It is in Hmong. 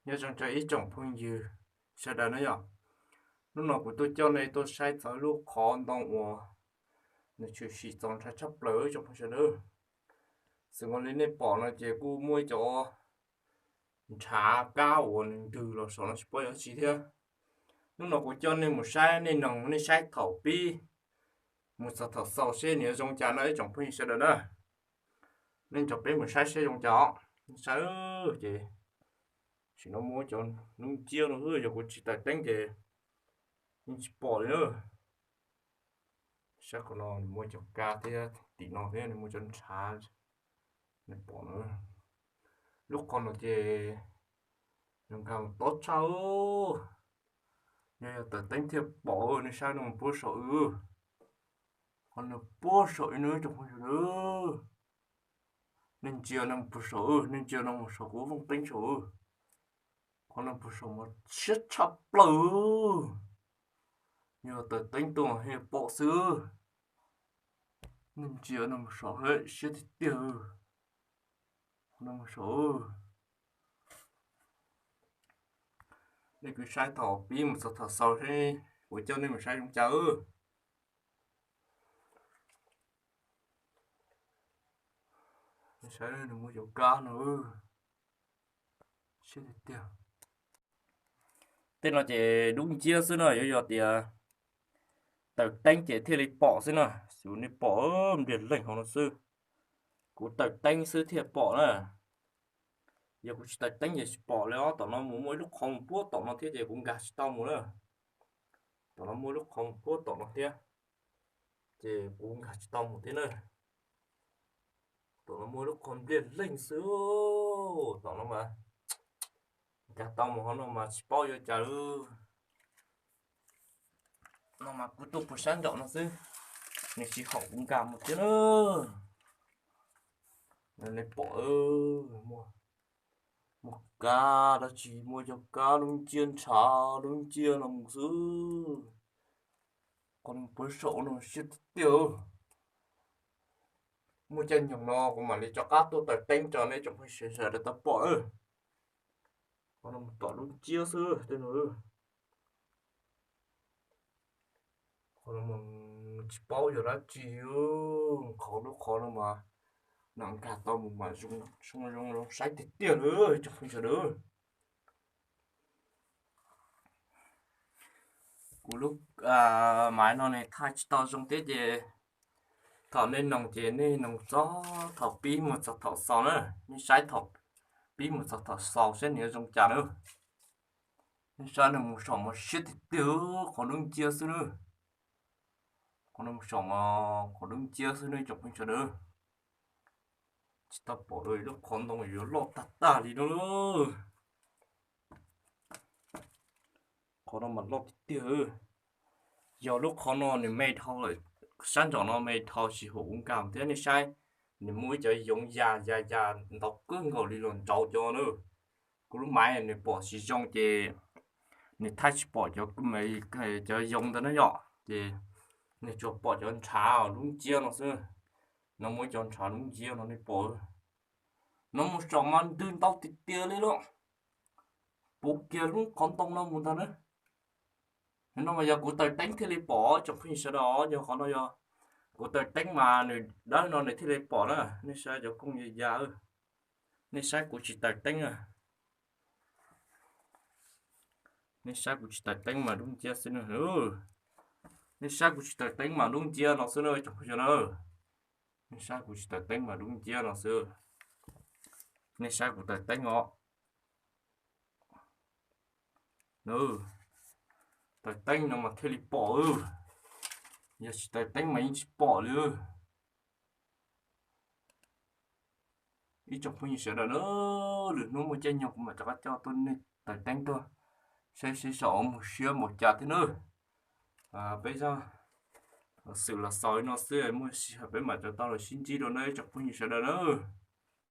Nyob zoo rau ib tsoom phooj ywg sawv daws na yom. Hnub no kuv tuaj coj nej tuaj saib txog lub qhov ntoo uas nws tshwm sim txaus ntshai tshaj plaws ib tsoom phooj ywg sawv daws. Xws li nej pom no ces kuj muaj ib cov ntshav kab uas nws ntws los saum no tsis paub yog dab tsi thiab. Hnub no kuv coj nej mus saib, nej noog nej saib thaum pib mus txog thaum xaus seb nws yuav zoo cas no ib tsoom phooj ywg sawv daws na. Nej nrog peb mus saib seb zoo cas os. Saib ces tam sim no muaj cov lub nciab no xwb, yog kuv tsis taws teeb ces yeej tsis pom li na. Saib qhov no nws muaj cov kab thiab, tim no thiab nws muaj cov ntshav, nej pom na. Lub qhov no ces nws nkag tob tshaj, yog yog taws teeb thiaj pom. Nej saib no mus puag saum, qhov no puag saum ib no ib tsoom phooj ywg, nej ntsia no mus puag saum, nej ntsia no mus saum kuv vooj teeb saum, qhov no puag saum mas siab tshaj plaws, yog taws teeb tuaj thiaj pom xwb. Nej ntsia no mus saum, siab tiag tiag, qhov no mus saum. Nej kuj saib thaum pib mus txog thaum xaus seb kuv coj nej mus saib zoo cas. Saib nws muaj cov kab no, siab tiag tiag. Tej no ces dub nciab xwb na, yuav yog tias taws teeb ces thiaj li pom xwb na. Xws nej pom npliag leej hauv no xwb, kuv taws teeb xwb thiaj pom na. Yog kuv tsis taws teeb ces tsis pom li os. Tom no mus muaj ib lub qhov mus puag tom no thiab ces kuv nkag tsis tau mus na. Tom no muaj ib lub qhov mus puag tom no thiab, ces kuv nkag tsis tau mus thiab na. Tom no muaj ib lub qhov npliag leej xwb, tom no mas nkag tau mus hauv no mas tsis paub yuav cas li. No mas kuv tuaj puag sab nraum no xwb, nws tsis haum kuv nkag mus thiab na. Nej pom, muaj kab dab tsi, muaj cov kab dub nciab ntshav dub nciab no mus xwb. Qhov no puag saum no siab tiag tiag. Muaj caij nyoog no kuv mam li rov qab tuaj taws teeb rau nej tsoom phooj ywg sawv daws tau pom. Qhov no mus tom dub nciab xwb tej no. Qhov no mas tsis paub yog dab tsi, qhov lub qhov no mas nam nkag tau mus mas zoo zoo saib tiag tiag li tsoom phooj ywg sawv daws. Kuv lub maiv no ne thaij tsis tau zoo thiab ces thaum nej noog ces nej noog txog thaum pib mus txog thaum xaus na. Nej saib thaum pib mus txog thaum xaus saib nws yuav zoo cas na. Nej saib nws mus saum mas siab tiag tiag, qhov dub nciab xwb na. Qhov no mus saum mas qhov dub nciab xwb ne tsoom phooj ywg sawv daws. Tsis tau pom lub qhov ntoo yuav loj tag tag li no. Qhov no mas loj tiag tiag. Yog lub qhov no nws me dhau lawm, sab nraum no me dhau tsis haum kuv nkag thiab. Nej saib, nws muaj ib cov yoov ya ya ya ntau kawg nkaus li los nrauv cov na. Kuv lub maiv nws pom tsis zoo ces nws thaij tsis pom cov yoov ntawd na yom, ces nws tsuas pom cov ntshav dub nciab no xwb. No muaj cov ntshav dub nciab no nej pom, no mus saum mas ntws ntau tiag tiag li lawm. Puv kiag lub qhov ntoo no mus ntag na. No mas yog kuv taws teeb thiaj li pom tsoom phooj ywg sawv daws, yog qhov no yog kuv taws teeb mas nws dawb no nws thiaj li pom na. Nej saib cov kooj ya ya, nej saib kuv tsis taws teeb na. Nej saib kuv tsis taws teeb mas dub nciab xwb na. Nej saib kuv tsis taws teeb mas dub nciab no xwb na tsoom phooj ywg na. Nej saib kuv tsis taws teeb mas dub nciab no xwb. Nej saib kuv taws teeb os. Taws teeb no mas thiaj li pom. Yog tsis taws teeb mas yeej tsis pom li. Ib tsoom phooj ywg sawv daws na, lwm hnub muaj caij nyoog kuv mam rov qab coj tuaj nej taws teeb tuaj saib seb saum mus siab npaum cas thiab na. Peb zaj xwm los xaus li no xwb, muaj sij hawm peb mam rov tau los sib ntsib dua na ib tsoom phooj ywg sawv daws na.